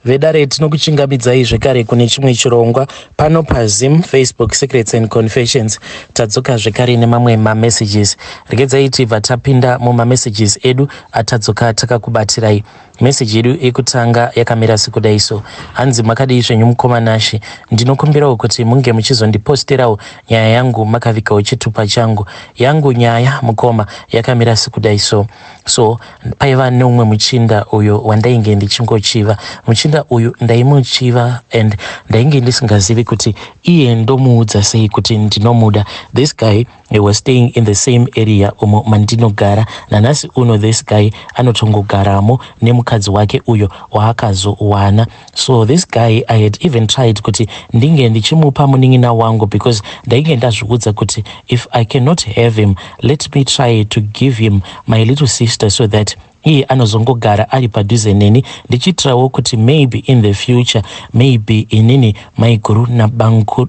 Vedare, tinokuchingamidzai zvekare kune chimwe chirongwa pano paZim Facebook Secrets and Confessions. Tadzoka zvekare nemamwe mamessages. Regedzai tibva tapinda mumamessages edu atadzoka takakubatirai. Meseji yedu yekutanga yakamira sekudai so. Hanzi, "Makadii zvenyu mukoma Nashe? Ndinokumbirawo kuti munge muchizondiposterawo nyaya yangu makavigawo chitupa changu. Yangu nyaya mukoma yakamira sekudai so. So paiva neumwe muchinda uyo wandainge ndichingochiva. Muchinda uyu ndaimuchiva and ndainge ndisingazivi kuti iye ndomuudza sei kuti ndinomuda. This guy, he was staying in the same area umo mandinogara nanhasi uno. This guy anotongogaramo nemukadzi wake uyo waakazowana. So this guy, I had even tried kuti ndinge ndichimupa munin'ina wangu because ndainge ndazviudza kuti if I cannot have him, let me try to give him my little sister so that iye anozongogara ari padhuze neni, ndichiitirawo kuti maybe in the future, maybe inini, maiguru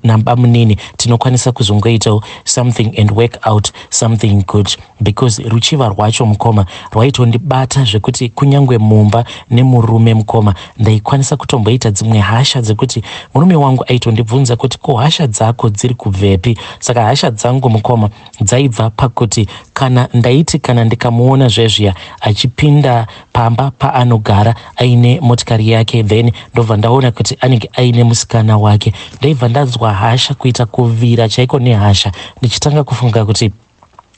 nabamunini tinokwanisa kuzongoitawo something and work out something good, because ruchiva rwacho mukoma rwaitondibata zvekuti kunyange mumba nemurume mukoma ndaikwanisa kutomboita dzimwe hasha dzekuti murume wangu aitondibvunza kuti, 'Ko hasha dzako dziri kubvepi?' Saka hasha dzangu mukoma dzaibva pakuti kana ndaiti kana ndikamuona zvezviya achipinda pamba paanogara aine motikari yake, then ndobva ndaona kuti anenge aine musikana wake, ndaibva ndanzwa hasha, kuita kuvira chaiko nehasha, ndichitanga kufunga kuti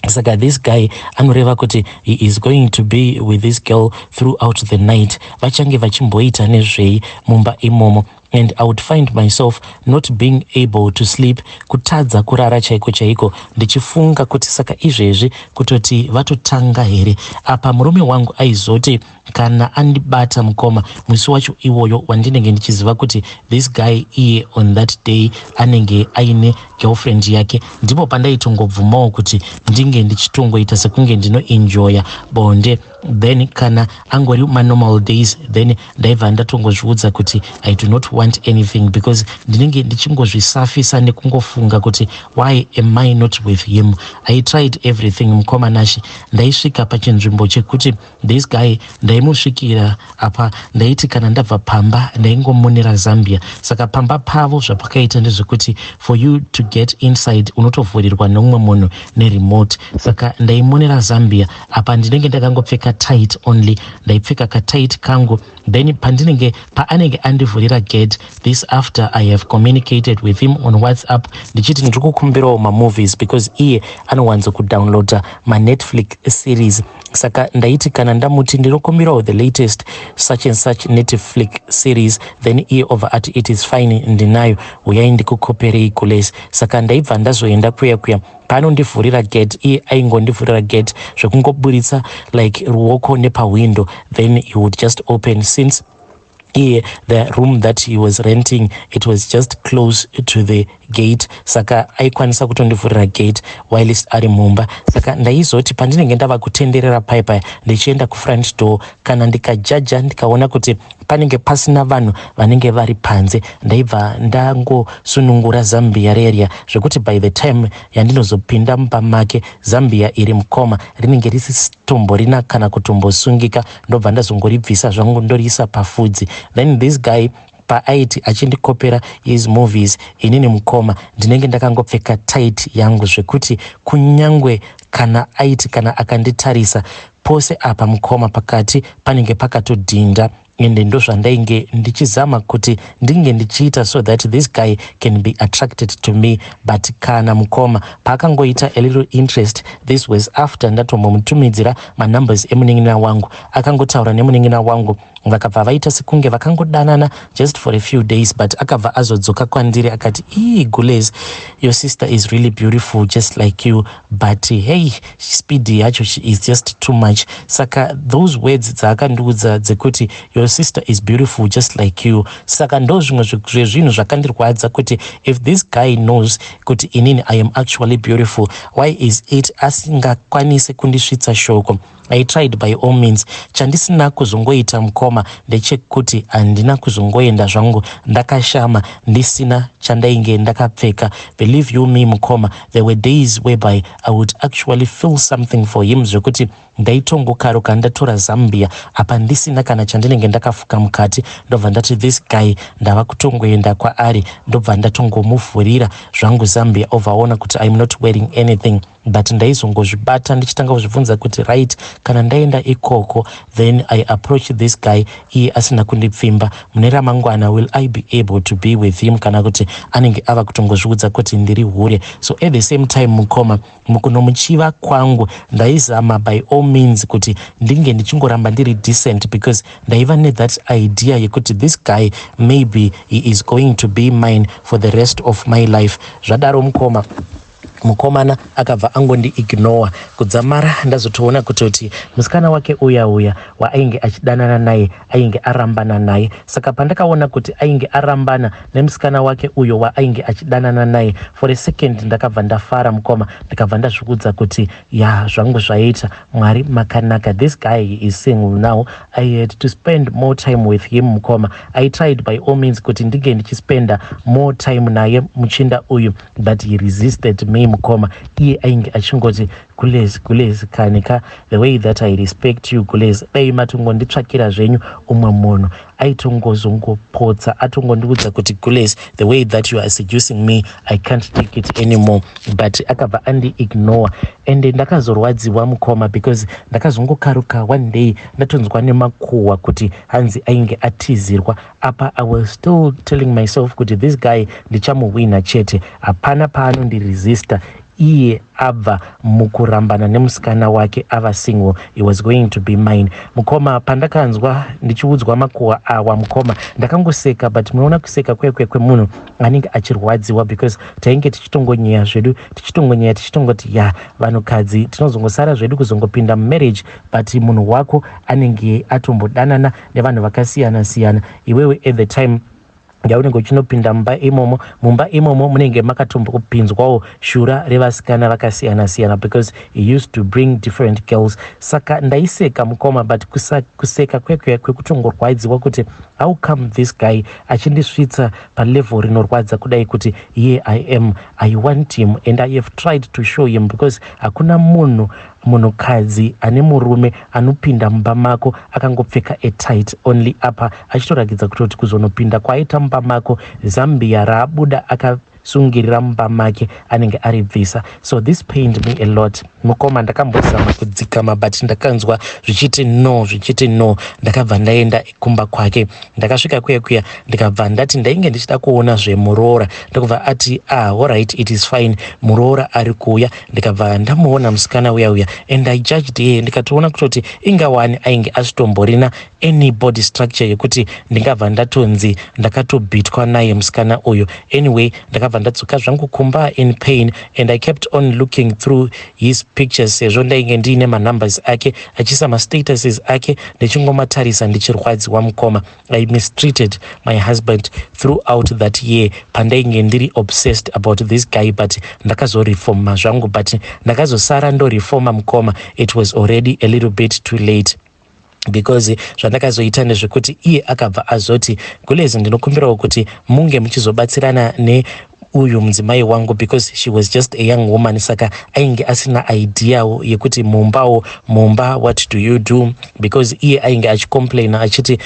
saka this guy anoreva kuti he is going to be with this girl throughout the night. Vachange vachimboita nezvei mumba imomo? And I would find myself not being able to sleep, kutadza kurara chaiko chaiko, ndichifunga kuti saka izvezvi kutoti vatotanga here? Apa murume wangu aizoti kana andibata mukoma, musi wacho iwoyo wandinenge ndichiziva kuti this guy iye on that day anenge aine girlfriend yake, ndipo pandaitongobvumawo kuti ndinge ndichitongoita sekunge ndinoenjoya bonde. Then kana angori manormal days, then ndaibva ndatongozviudza kuti I do not want anything, because ndinenge ndichingozvisafisa nekungofunga kuti why am I not with him? I tried everything mukoma Nashe. Ndaisvika pachinzvimbo chekuti this guy ndaimusvikira apa ndaiti kana ndabva pamba ndaingomonera zambia. Saka pamba pavo zvapakaita ndezvekuti for you to get inside unotovhurirwa neumwe munhu neremote. Saka ndaimonera zambia, apa ndinenge ndakangopfeka tight only. Ndaipfeka katight kangu, then pandinenge paanenge andivhurira gate, this after I have communicated with him on WhatsApp ndichiti ndiri kukumbirawo mamovies, because iye anowanzo kudownloada maNetflix series. Saka ndaiti kana ndamuti ndinokumbirawo the latest such and such Netflix series, then iye obva ati, "It is fine, ndinayo, uyai ndikukoperei kules." Saka ndaibva ndazoenda kuya kuya paanondivhurira gate. Iye aingondivhurira gate zvekungoburitsa like ruoko nepahwindo, then he would just open, since iye the room that he was renting, it was just close to the gate. Saka aikwanisa kutondivhurira gate whilst ari mumba. Saka ndaizoti pandinenge ndava kutenderera paipaya ndichienda kufront door, kana ndikajaja ndikaona kuti panenge pasina vanhu vanenge vari panze, ndaibva ndangosunungura zambia reria, zvekuti by the time yandinozopinda mumba make, zambia iri mukoma rinenge risitomborina kana kutombosungika. Ndobva ndazongoribvisa zvangu, ndoriisa pafudzi. Then this guy paaiti achindikopera his movies, inini mukoma ndinenge ndakangopfeka tight yangu, zvekuti kunyangwe kana aiti kana akanditarisa pose apa mukoma, pakati panenge pakatodhinda. Ende ndozvandainge ndichizama kuti ndinge ndichiita so that this guy can be attracted to me. But kana mukoma paakangoita a little interest, this was after ndatombomutumidzira manumbers emunin'ina wangu, akangotaura nemunin'ina wangu, vakabva vaita sekunge vakangodanana just for a few days. But akabva azodzoka kwandiri akati, "Ii gules, your sister is really beautiful just like you, but hey, speed yacho is just too much." Saka those words dzaakandiudza dzekuti your sister is beautiful just like you, saka ndo zvimwe zvezvinhu zvakandirwadza, kuti if this guy knows kuti inini I am actually beautiful, why is it asingakwanisi kundisvitsa shoko? I tried by all means. Chandisina kuzongoita, mukoma, ndechekuti handina kuzongoenda zvangu ndakashama, ndisina chandainge ndakapfeka. Believe you me, mukoma, there were days whereby I would actually feel something for him, zvekuti ndaitongokaruka ndatora zambia apa ndisina kana chandinenge ndakafuka mukati. Ndobva ndati, "This guy, ndava kutongoenda kwaari." Ndobva ndatongomuvhurira zvangu zambia, obva aona kuti I am not wearing anything. But ndaizongozvibata, ndichitanga kuzvibvunza kuti, "Right, kana ndaenda ikoko, then I approach this guy, iye asina kundipfimba, mune ramangwana will I be able to be with him, kana kuti anenge ava kutongozviudza kuti ndiri hure?" So at the same time, mukoma, mukunomuchiva kwangu, ndaizama by all means kuti ndinge ndichingoramba ndiri decent, because ndaiva nethat idea yekuti this guy, maybe he is going to be mine for the rest of my life. Zvadaro, mukoma, mukomana akabva angondiignora kudzamara ndazotoona kutoti musikana wake uya uya waainge achidanana naye ainge arambana naye. Saka pandakaona kuti ainge arambana nemusikana wake uyo waainge achidanana naye, for a second ndakabva ndafara, mukoma. Ndikabva ndazvikudza kuti, "Ya, zvangu zvaita, Mwari makanaka. This guy is single now." I had to spend more time with him. Mukoma, I tried by all means kuti ndinge ndichispenda more time naye muchinda uyu, but he resisted me. Mukoma, iye ainge achingoti, "Gulezi, gulezi kanika, the way that I respect you, gulezi, dai matongonditsvakira zvenyu umwe munhu." Aitongozongopotsa atongondiudza kuti, "Gulezi, the way that you are seducing me, I can't take it anymore." But akabva andiignore, and ndakazorwadziwa, mukoma, because ndakazongokaruka one day ndatonzwa nemakuhwa kuti hanzi ainge atizirwa. Apa I was still telling myself kuti this guy ndichamuwina chete, hapana paanondiresista. Iye abva mukurambana nemusikana wake, ava single, he was going to be mine. Mukoma, pandakanzwa ndichiudzwa makuhwa awa, mukoma, ndakangoseka, but munoona kuseka kwekwe kwemunhu anenge achirwadziwa, because tainge tichitongonyeya zvedu, tichitongonyeya, tichitongoti, "Ya, vanhukadzi tinozongosara zvedu kuzongopinda mumarriage, but munhu wako anenge atombodanana nevanhu vakasiyana siyana." Iwewe at the time yaunenge uchinopinda mumba imomo, mumba imomo munenge makatombopinzwawo shura revasikana vakasiyana siyana, because he used to bring different girls. Saka ndaiseka, mukoma, but kuseka kwekwe kwekutongorwadziwa kuti how come this guy achindisvitsa palevel rinorwadza kudai, kuti here I am, I want him and I have tried to show him, because hakuna munhu, munhukadzi ane murume anopinda mumba mako akangopfeka a tight only, apa achitorakidza kutoti kuzonopinda kwaita mumba mako, zambia raabuda akasungirira mumba make anenge aribvisa. So this pained me a lot, mukoma. Ndakambozama kudzikama, but ndakanzwa zvichiti no, zvichiti no. Ndakabva ndaenda kumba kwake. Ndakasvika kuya kuya, ndikabva ndati ndainge ndichida kuona zvemuroora. Ndokubva ati, "Ah, alright, it is fine, muroora ari kuuya." Ndikabva ndamuona musikana uya uya, and I judged here, ndikatoona kutoti ingawani ainge asitomborina any body structure yekuti ndingabva ndatonzi ndakatobhitwa naye musikana uyu. Anyway, ndakabva ndadzoka zvangu kumba in pain, and I kept on looking through his pictures, sezvo ndainge ndiine manumbers ake, achiisa mastatuses ake, ndichingomatarisa ndichirwadziwa. Mukoma, I mistreated my husband throughout that year pandainge ndiri obsessed about this guy, but ndakazoreforma zvangu. But ndakazosara ndoreforma, mukoma, it was already a little bit too late, because zvandakazoita ndezvekuti iye akabva azoti, "Gulezi, ndinokumbirawo kuti munge muchizobatsirana ne uyu mudzimai wangu," because she was just a young woman, saka ainge asina ideawo yekuti mumbawo, mumba, what do you do, because iye ainge achicomplaina achiti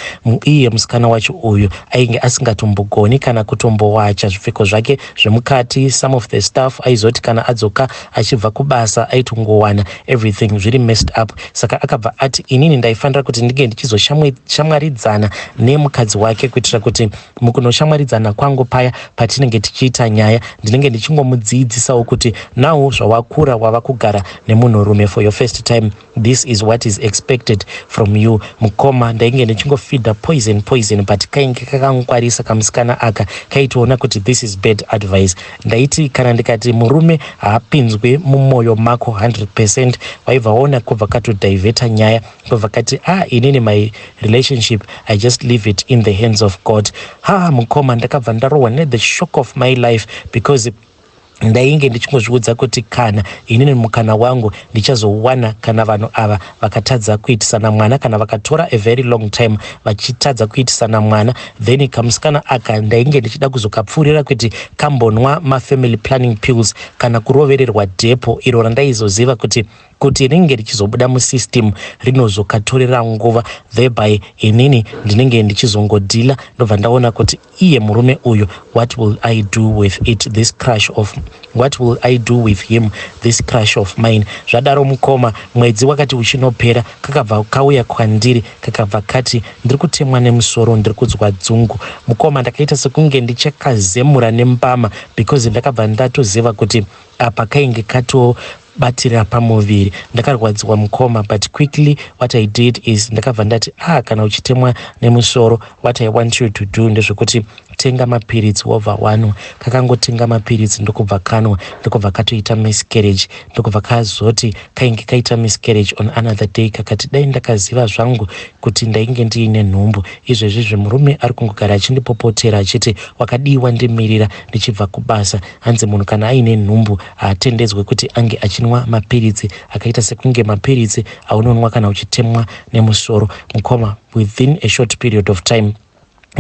iye musikana wacho uyu ainge asingatombogoni kana kutombowacha zvipfeko zvake zvemukati. Some of the stuff, aizoti kana adzoka achibva kubasa, aitongowana everything zviri messed up. Saka akabva ati inini ndaifanira kuti ndinge ndichizoshamwaridzana nemukadzi wake, kuitira kuti mukunoshamwaridzana kwangu paya patinenge tichiita nyaya, ndinenge ndichingomudzidzisawo kuti, "Now zvawakura, wava kugara nemunhurume for your first time, this is what is expected from you." Mukoma, ndainge ndichingofeeda poison, poison, but kainge kakangwarisa kamusikana aka, kaitoona kuti this is bad advice. Ndaiti kana ndikati murume haapinzwe mumwoyo mako 100%, waibva waona kubva katodivheta nyaya, kubva kati, "Ah, inini my relationship, I just leave it in the hands of God." Ha, mukoma, ndakabva ndarohwa nethe shock of my life, because Ndainge ndichingozviudza kuti kana inini mukana wangu ndichazowana kana vanhu ava vakatadza kuitisana mwana, kana vakatora a very long time vachitadza kuitisana mwana, then kamusikana aka ndainge ndichida kuzokapfuurira kuti kambonwa mafamily planning pills kana kurovererwa depo iro randaizoziva kuti rinenge richizobuda musystem rinozokatorera nguva, thereby inini ndinenge ndichizongodhila. Ndobva ndaona kuti iye murume uyu, what will I do with it, this crush of, what will I do with him, this crush of mine? Zvadaro mukoma, mwedzi wakati uchinopera, kakabva kauya kwandiri, kakabva kati, "Ndiri kutemwa nemusoro, ndiri kunzwa dzungu." Mukoma, ndakaita sekunge ndichakazemura nembama because ndakabva ndatoziva kuti apa kainge kato batira pamuviri. Ndakarwadziwa mukoma, but quickly what I did is ndakabva ndati, "Ah, kana uchitemwa nemusoro, what I want you to do ndezvekuti tenga mapiritsi wobva wanwa." Kakangotenga mapiritsi, ndokubva kanwa, ndokubva katoita miscarriage. Ndokubva kazoti kainge kaita miscarriage on another day, kakati, "Dai ndakaziva zvangu kuti ndainge ndiine nhumbu. Izvezvizvi murume ari kungogara achindipopotera achiti, 'Wakadiwa ndimirira ndichibva kubasa?' Hanzi munhu kana aine nhumbu haatendedzwe kuti ange achinwa mapiritsi akaita sekunge mapiritsi aunonwa kana uchitemwa nemusoro." Mukoma, within a short period of time,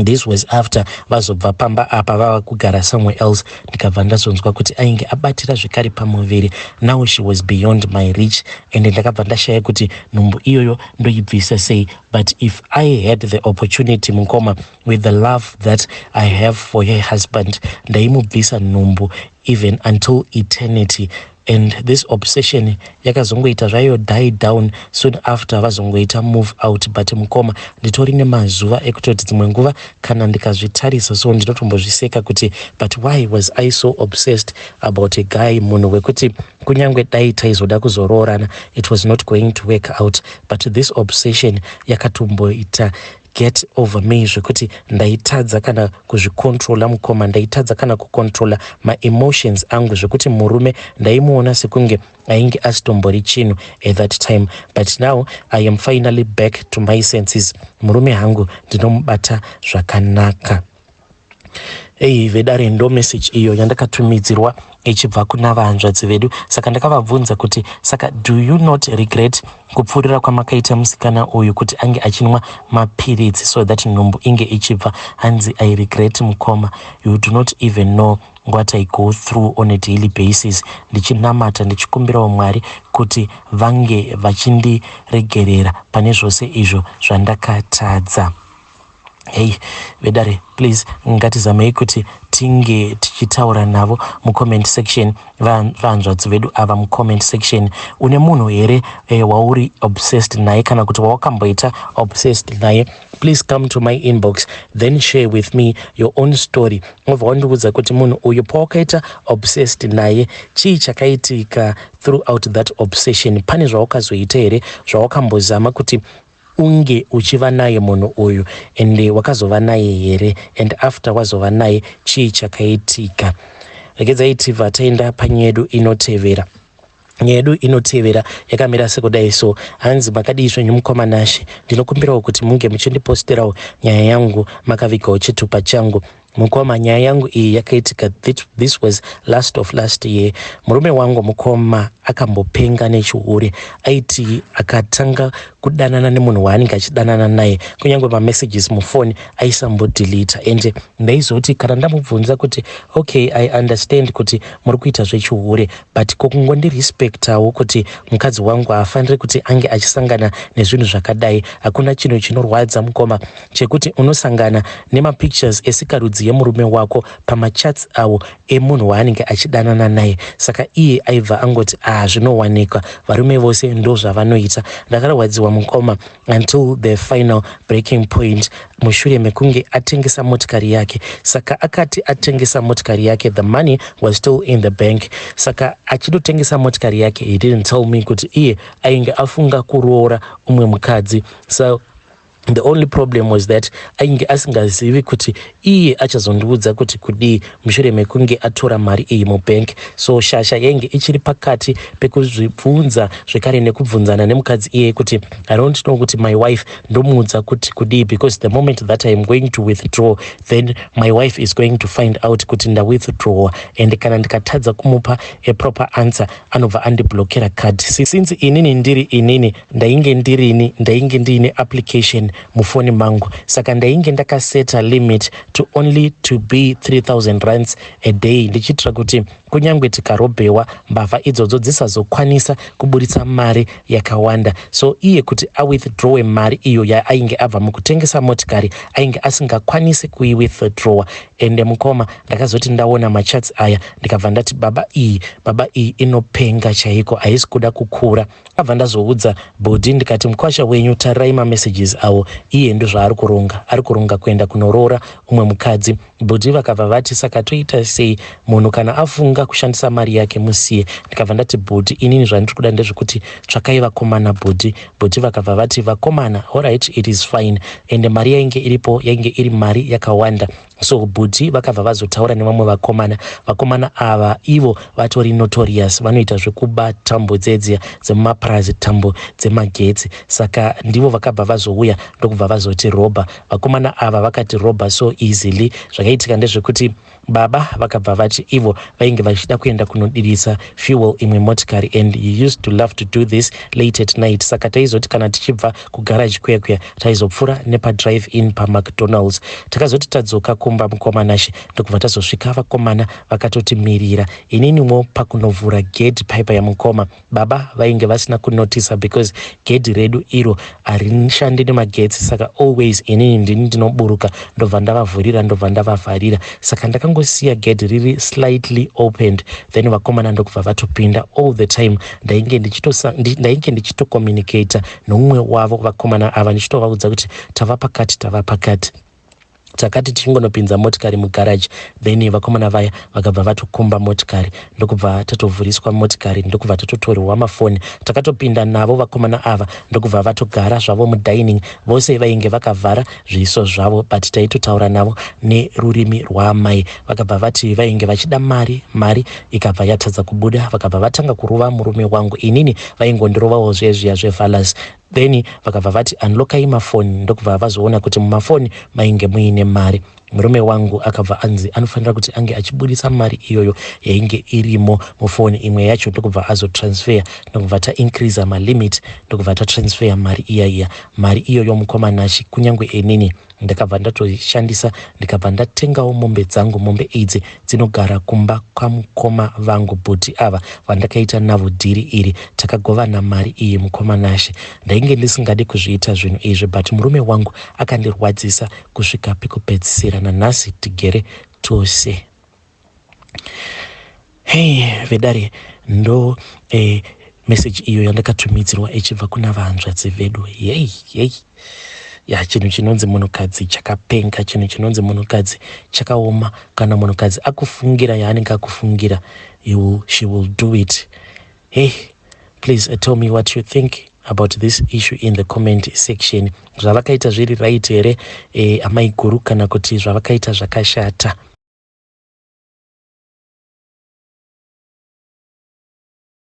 this was after vazobva pamba apa vava kugara somewhere else, ndikabva ndazonzwa kuti ainge abatira zvekare pamuviri. Now she was beyond my reach and ndakabva ndashaya kuti nhumbu iyoyo ndoibvisa sei. But if I had the opportunity, mukoma, with the love that I have for her husband, ndaimubvisa nhumbu even until eternity. And this obsession yakazongoita zvayo die down soon after vazongoita move out. But mukoma, nditori nemazuva ekutoti dzimwe nguva kana ndikazvitarisa so, ndinotombozviseka kuti, but why was I so obsessed about a guy, munhu wekuti kunyange dai taizoda kuzoroorana, it was not going to work out? But this obsession yakatomboita get over me zvekuti ndaitadza kana kuzvicontrola mukoma, ndaitadza kana kucontrola maemotions angu, zvekuti murume ndaimuona sekunge ainge asitombori chinhu at that time. But now I am finally back to my senses. Murume hangu ndinomubata zvakanaka. Ei vedare, ndo message iyo yandakatumidzirwa ichibva kuna vahanzvadzi vedu. Saka ndakavabvunza kuti, saka do you not regret kupfuurira kwamakaita musikana uyu kuti ange achinwa mapiritsi so that nhumbu inge ichibva? Hanzi, "I regret mukoma. You do not even know what I go through on a daily basis, ndichinamata, ndichikumbirawo Mwari kuti vange vachindiregerera pane zvose izvo zvandakatadza." Hei vedare, please ngatizamei kuti tinge tichitaura navo mucomment section, vahanzvadzi vedu ava mucomment section. Une munhu here wauri obsessed naye kana kuti wawakamboita obsessed naye? Please come to my inbox, then share with me your own story. Obva wandiudza kuti munhu uyu pawakaita obsessed naye, chii chakaitika throughout that obsession? Pane zvawakazoita here, zvawakambozama kuti unge uchiva naye munhu uyu, and wakazova naye here? And after wazova naye, chii chakaitika? Regedzai tibva taenda panyaya yedu inotevera. Nyaya yedu inotevera yakamira sekudai so. Hanzi, "Makadii zvenyu mukoma Nashe? Ndinokumbirawo kuti munge muchindiposterawo nyaya yangu makavigawo chitupa changu. Mukoma, nyaya yangu iyi yakaitika, this was last of last year. Murume wangu mukoma akambopenga nechihure. Aiti akatanga kudanana nemunhu waanenge achidanana naye, kunyange mamessages mufoni aisambodhilita. Ende ndaizoti kana ndamubvunza kuti, 'Okay, I understand kuti muri kuita zvechihure, but kokungondirespektawo kuti mukadzi wangu haafaniri kuti ange achisangana nezvinhu zvakadai?' Hakuna chinhu chinorwadza mukoma chekuti unosangana nemapictures esikarudzi yemurume wako pamachats avo emunhu waanenge achidanana naye. Saka iye aibva angoti, 'Ah, zvinowanikwa, varume vose ndo zvavanoita.' Ndakarwadziwa mukoma until the final breaking point, mushure mekunge atengesa motikari yake. Saka akati atengesa motikari yake, the money was still in the bank. Saka achitotengesa motikari yake, he didn't tell me kuti iye ainge afunga kuroora umwe mukadzi. So The only problem was that ainge asingazivi kuti iye achazondiudza kuti kudii mushure mekunge atora mari iyi mubank. So shasha yainge ichiri pakati pekuzvibvunza zvekare nekubvunzana nemukadzi iyeye kuti, "I don't know kuti my wife ndomuudza kuti kudii, because the moment that I am going to withdraw, then my wife is going to find out kuti ndawithdrawa, and kana ndikatadza kumupa a proper answer, anobva andiblokera card." Since inini ndiri inini, ndainge ndirini, ndainge ndiine application mufoni mangu, saka ndainge ndakaseta limit to only to be 3000 rands a day, ndichiitira kuti kunyange tikarobhewa, mbavha idzodzo dzisazokwanisa kuburitsa mari yakawanda. So iye kuti awithdrawe mari iyo yaainge abva mukutengesa motikari, ainge asingakwanisi kuiwithdrawa. Ende mukoma, ndakazoti ndaona machats aya, ndikabva ndati, "Baba iyi, baba iyi inopenga chaiko, haisi kuda kukura." Abva ndazoudza bhodhi ndikati, "Mukwasha wenyu, tarirai mamessages avo, iye ndozvaari kuronga, ari kuronga kuenda kunoroora umwe mukadzi." Bhodhi vakabva vati, "Saka toita sei? Munhu kana afunga kushandisa mari yake, musiye." Ndikabva ndati, "Bhodhi, inini zvandiri kuda ndezvekuti tsvakai vakomana." Bhodhi vakabva vati, "Vakomana, alright, it is fine." Ende mari yainge iripo yainge iri mari yakawanda. So bhuti vakabva vazotaura nevamwe vakomana. Vakomana ava ivo vatori notorious, vanoita zvekuba tambo dzedziya dzemumapurazi, tambo dzemagetsi. Saka ndivo vakabva vazouya, ndokubva vazoti robha. Vakomana ava vakati robha so easily. Zvakaitika ndezvekuti baba vakabva vati ivo vainge vachida kuenda kunodirisa fuel imwe motikari, and he used to love to do this late at night. Saka taizoti kana tichibva kugaraji kuya kuya, taizopfuura nepadrive in paMcDonald's. Takazoti tadzoka kumba, mukomanashe, ndokubva tazosvika vakomana vakatotimirira. Ininiwo pakunovhura gedhi paipa yamukoma, baba vainge vasina kunotisa, because gedhi redu iro harishandi nemagetsi. Saka always inini ndini ndinoburuka, ndobva ndavavhurira, ndobva ndavavharira. Saka ndakangosiya gedhi riri slightly opened, then vakomana ndokubva vatopinda. All the time ndainge ndichitocommunicata nomumwe wavo vakomana ava, ndichitovaudza kuti tava pakati, tava pakati. Takati tichingonopinza motikari mugaraji, then vakomana vaya vakabva vatokomba motikari, ndokubva tatovhuriswa motikari, ndokubva tatotorwa mafoni. Takatopinda navo vakomana ava, ndokubva vatogara zvavo mudining. Vose vainge vakavhara zviso zvavo, but taitotaura navo nerurimi rwaamai. Vakabva vati vainge vachida mari. Mari ikabva yatadza kubuda. Vakabva vatanga kurova murume wangu. Inini vaingondirovawo zvezviya zvevalas. Then vakabva vati, "Unlockai mafoni." Ndokubva vazoona kuti mumafoni mainge muine mari. Murume wangu akabva anzi anofanira kuti ange achibudisa mari iyoyo yainge irimo mufoni imwe yacho, ndokubva azotransfer, ndokubva taincreasa malimit, ndokubva tatransfer mari iya iya. Mari iyoyo, mukomanashi, kunyange inini ndakabva ndatoshandisa, ndikabva ndatengawo mombe dzangu. Mombe idzi dzinogara kumba kwamukoma vangu, bhuti ava vandakaita navo dhiri iri. Takagovana mari iyi. Mukomanashe, ndainge ndisingadi kuzviita zvinhu izvi, but murume wangu akandirwadzisa kusvika pekupedzisira. Nanhasi tigere tose. Hei vedare, ndo message iyo yandakatumidzirwa ichibva kuna vahanzvadzi vedu. Yei yei ya, chinhu chinonzi munhukadzi chakapenga, chinhu chinonzi munhukadzi chakaoma. Kana munhukadzi akufungira yaanenge akufungira, she will do it. Hey, please tell me what you think about this issue in the comment section. Zvavakaita zviri right here, amai guru, kana kuti zvavakaita zvakashata?